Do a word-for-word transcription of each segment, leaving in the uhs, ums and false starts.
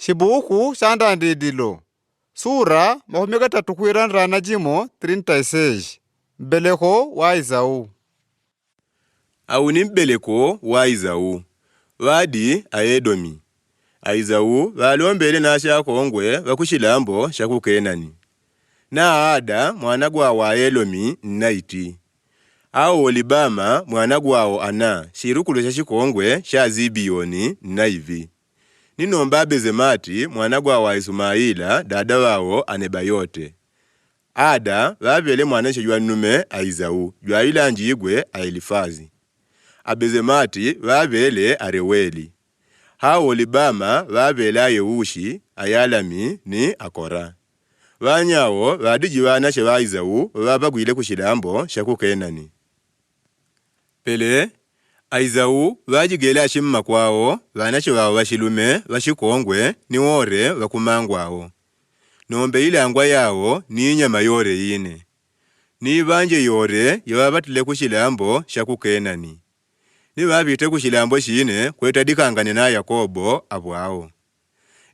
Shibuku sha Ndrandidilo, sura makumi katatu kwirandra na jimwe, trinta e seis. Mbeleko wa Izau. Awu ni mbeleko wa Izau, wadi Aedomi. Aizau walombele nashe akongwe wa kushilambo sha ku Kenani. Na Ada, mwana gwawo Aelomi, naiti. Aholibama, mwana gwawo Ana, shirukulu sha shikongwe sha Zibioni, naivi. Ninomba Abezemati, mwana gwawo Aisumaila, dada wawo Anebayote. Ada wavele mwanashe jwa nume Aizau, jwailanjigwe Aelifazi. Abezemati wavele Areweli. Aholibama wavele Ayeushi, Ayalami, ni Akora. Wanyawo wadiji wanashe wa Aizau wavagwile kushilambo sha ku Kenani. Pele, Aizau wajigele ashimma kwawo, wanashe wawo washilume, washikongwe, ni wore wakumangwawo. Nombe ilangwa yawo, ni inyama yore ine. Ni ivanje yore, yawavatile kushilambo sha ku Kenani. Ni vavite kushilambo shine, kweta dikangane na Yakobo, apvwawo.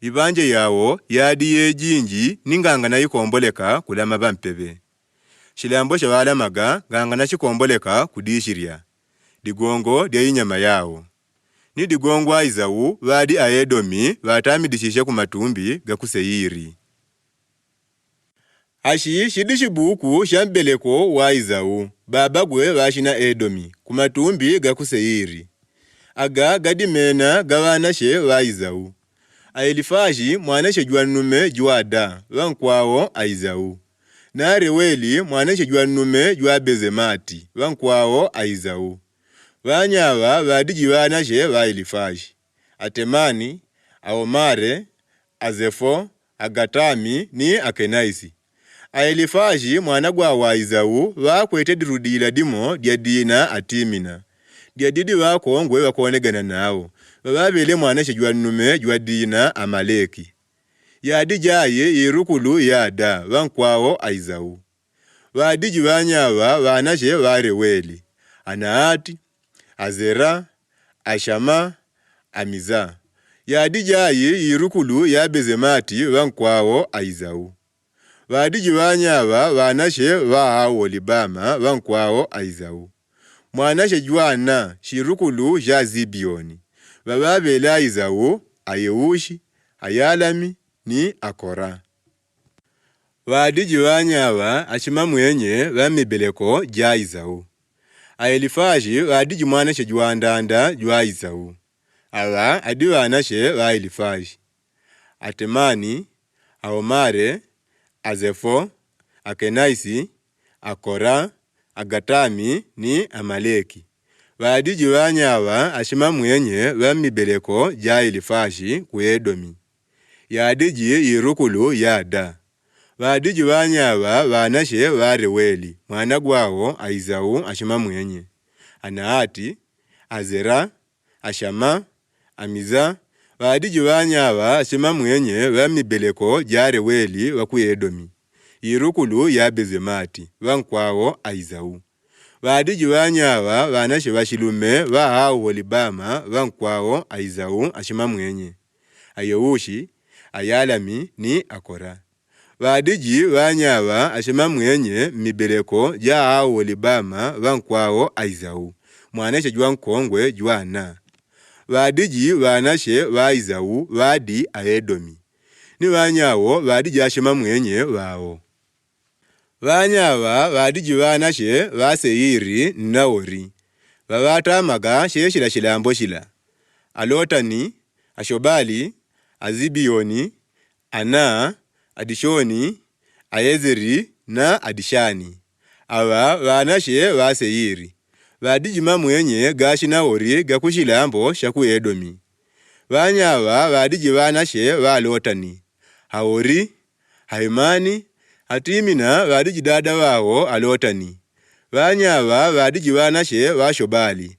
Ivanje yawo, yadi yejinji, ni ngangana ikomboleka, kulama vampeve. Shilambo sha walamaga, ngangana shikomboleka, kudishirya. Digongo dya inyama yawo. Ni digongo Aizau, wadi Aedomi, watamidishishe kumatumbi ga ku Seiri. Ashi shidi shibuku sha mbeleko wa Aizau, babagwe washina Edomi, kumatumbi ga ku Seiri. Aga gadi mena ga wanashe wa Aizau. Aelifashi, mwanashe jwa nume jwa Ada, wankwawo Aizau. Na Areweli, mwanashe jwa nume jwa Abezemati, wankwawo Aizau. Wanyawa wadiji wanashe wa Aelifashi: Atemani, Aomare, Azefo, Agatami, ni Akenaisi. Aelifashi, mwana gwawo Aizau, wakwete dirudila dimo dya dina Atimina. Dya didi wakongwe wakonegana nawo. Wawavele mwanashe jwa nume jwa dina Amaleki. Yadi jayi irukulu ya Ada, wankwawo Aizau. Wadiji wanyawa wanashe wa Areweli: Anaati, Azera, Ashama, Amiza. Yadi jayi irukulu ya Abezemati, wankwawo Aizau. Wadiji wanyawa wanashe wa Aholibama, wankwawo Aizau. Mwanashe jwa Ana, shirukulu sha Zibioni. Wawavele Aizau, Ayeushi, Ayalami, ni Akora. Wadiji wanyawa ashima mwenye wa mibeleko ja Aizau. Aelifashi wadiji mwanashe jwa ndanda jwa Aizau. Awa adi wanashe wa Aelifashi: Atemani, Aomare, Azefo, Akenaisi, Akora, Agatami, ni Amaleki. Wadiji wanyawa ashima mwenye wa mibeleko ja Aelifashi ku Edomi. Yadiji irukulu ya Ada. Wadiji wanyawa wanashe wa Areweli, mwana gwawo Aizau ashima mwenye: Anaati, Azera, Ashama, Amiza. Wadiji wanyawa ashima mwenye wa mibeleko ja Areweli wa ku Edomi, irukulu ya Abezemati, wankwawo Aizau. Wadiji wanyawa wanashe washilume wa Aholibama, wankwawo Aizau ashima mwenye: Ayeushi, Ayalami, ni Akora. Wadiji wanyawa ashima mwenye mibeleko ja Aholibama, wankwawo Aizau, mwanashe jwa nkongwe jwa Ana. Wadiji wanashe wa Aizau wadi Aedomi. Ni wanyawo wadiji ashima mwenye wawo. Wanyawa wadiji wanashe wa Seiri na Hori. Wawatamaga she shila shilambo shila: Alotani, Ashobali, Azibioni, Ana, Adishoni, Aezeri, na Adishani. Awa wanashe wa Seiri. Wadiji mamwenye ga shina Hori ga kushilambo sha ku Edomi. Wanyawa wadiji wanashe wa Lotani: Hahori, Hahemani. Hatimina wadiji dada wawo Alotani. Wanyawa wadiji wanashe wa Shobali: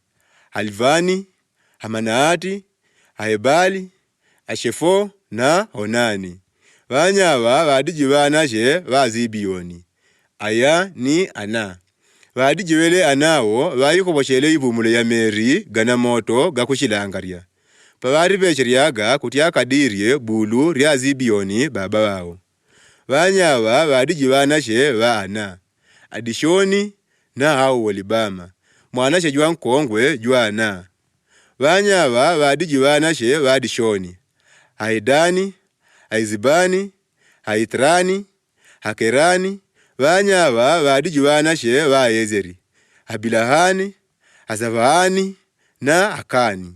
Halivani, Hamanaati, Ahebali, Ashefo, na Honani. Wanyawa wadiji wanashe wa Zibioni: Aya ni Ana. Wadiji wele Ana wo wayikoboshele ivumulo ya meri gana moto ga kushilangarya. Pvapvaripvesheryaga kutsi akadiri ye bulu lya Zibioni baba wawo. Pvanyapva pvadji pvanashe pva Ana, Adishoni, na Aholibama, mwanashe djwa nkongwe djwa Ana. Pvanyapva pvadji pvanashe pva Adishoni, Ahidani, Ahizibani, Ahitrani, Hakerani. Pvanyapva pvadji pvanashe pva Ayezeri, Abilahani, Azavahani, na Akani.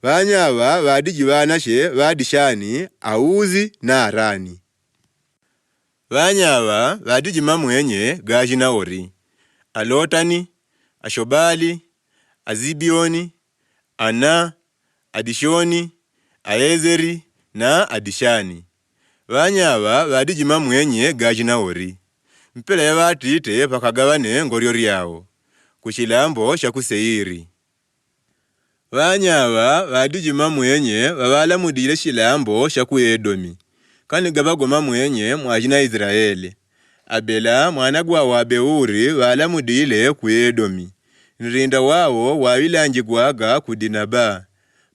Pvanyapva pvadji pvanashe pva Adishani, Auzi, na Arani. Pvanyapva pvadji mamwenye gadjina wori, Alotani, Ashobali, Azibioni, Ana, Adishoni, Ayezeri, na Adishani. Pvanyapva pvadji mamwenye gadjina wori. Mpela ya pvatite pvakagapvane ngoryo ryawo, ku shilambo sha ku Seiri. Pvanyapva pvadji mamwenye pvapvalamudile shilambo sha ku Edomi. Kani gapvago mamwenye mwadjina Israele. Abela mwana gwa wa Beuri pvalamudile ku Edomi. Nrinda wawo wawilanjigwaga ku Dinaba.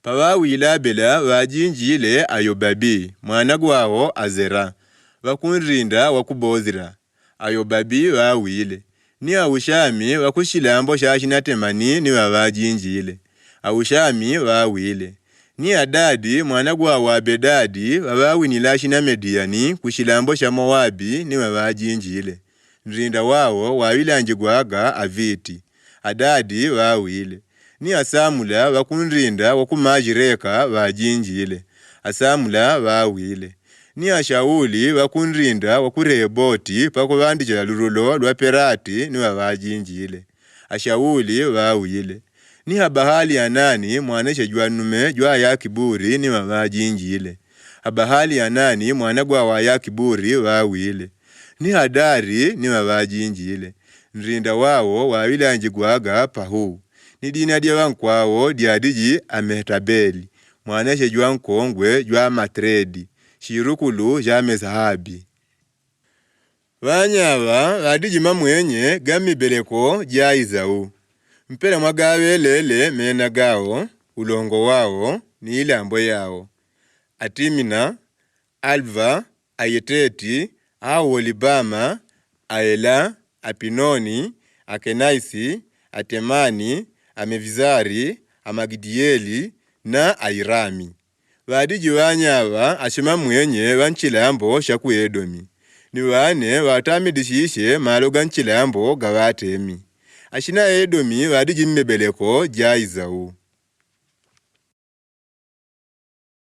Pvapvawile Abela pvadjindjile Ayobabi, mwana gwawo Azera, pvakunrinda wa ku Bozira. Ayobabi pvawile. Ni Ahushami pvaku shilambo sha shina Temani ni pvapvadjindjile. Ahushami pvawile. Ni Adadi mwana gwa wa Abedadi pvapvawinila shina Mediyani ku shilambo sha Mowabi ni pvapvadjindjile. Nrinda wawo wawilanjigwaga Aviti. Adadi pvawile. Ni Asamula pvakunrinda wa ku Majireka pvadjindjile. Asamula pvawile. Ni Ashauli pvakunrinda wa ku Rehoboti pvakupvandishila lurulo lwa Perati ni pvapvadjindjile. Ashauli pvawile. Ni Abahali Anani mwanashe djwa nume djwa Yakiburi ni pvapvadjindjile. Abahali Anani mwana gwa wa Yakiburi pvawile. Ni Hadari ni pvapvadjindjile. Nrinda wawo wawilanjigwaga Pahu. Ni dina dya pvankwawo dyadidji Amehetabeli, mwanashe djwa nkongwe djwa Matredi, shirukulu sha Mezahabi. Pvanyapva pvadji mamwenye ga mibeleko dja Izau. Mpela mwagapvelele mena gawo, ulongo wawo, ni ilambo yawo: Atimina, Alva, Ayeteti, Aholibama, Aela, Apinoni, Akenaisi, Atemani, Amevizari, Amagidiyeli, na Airami. Pvadji pvanyapva ashe mamwenye pva nshilambo sha ku Edomi. Ni pvane pvatamidishishe malo ga nshilambo ga pvatemi. Ashina Edomi pvadji mmibeleko dja Izau.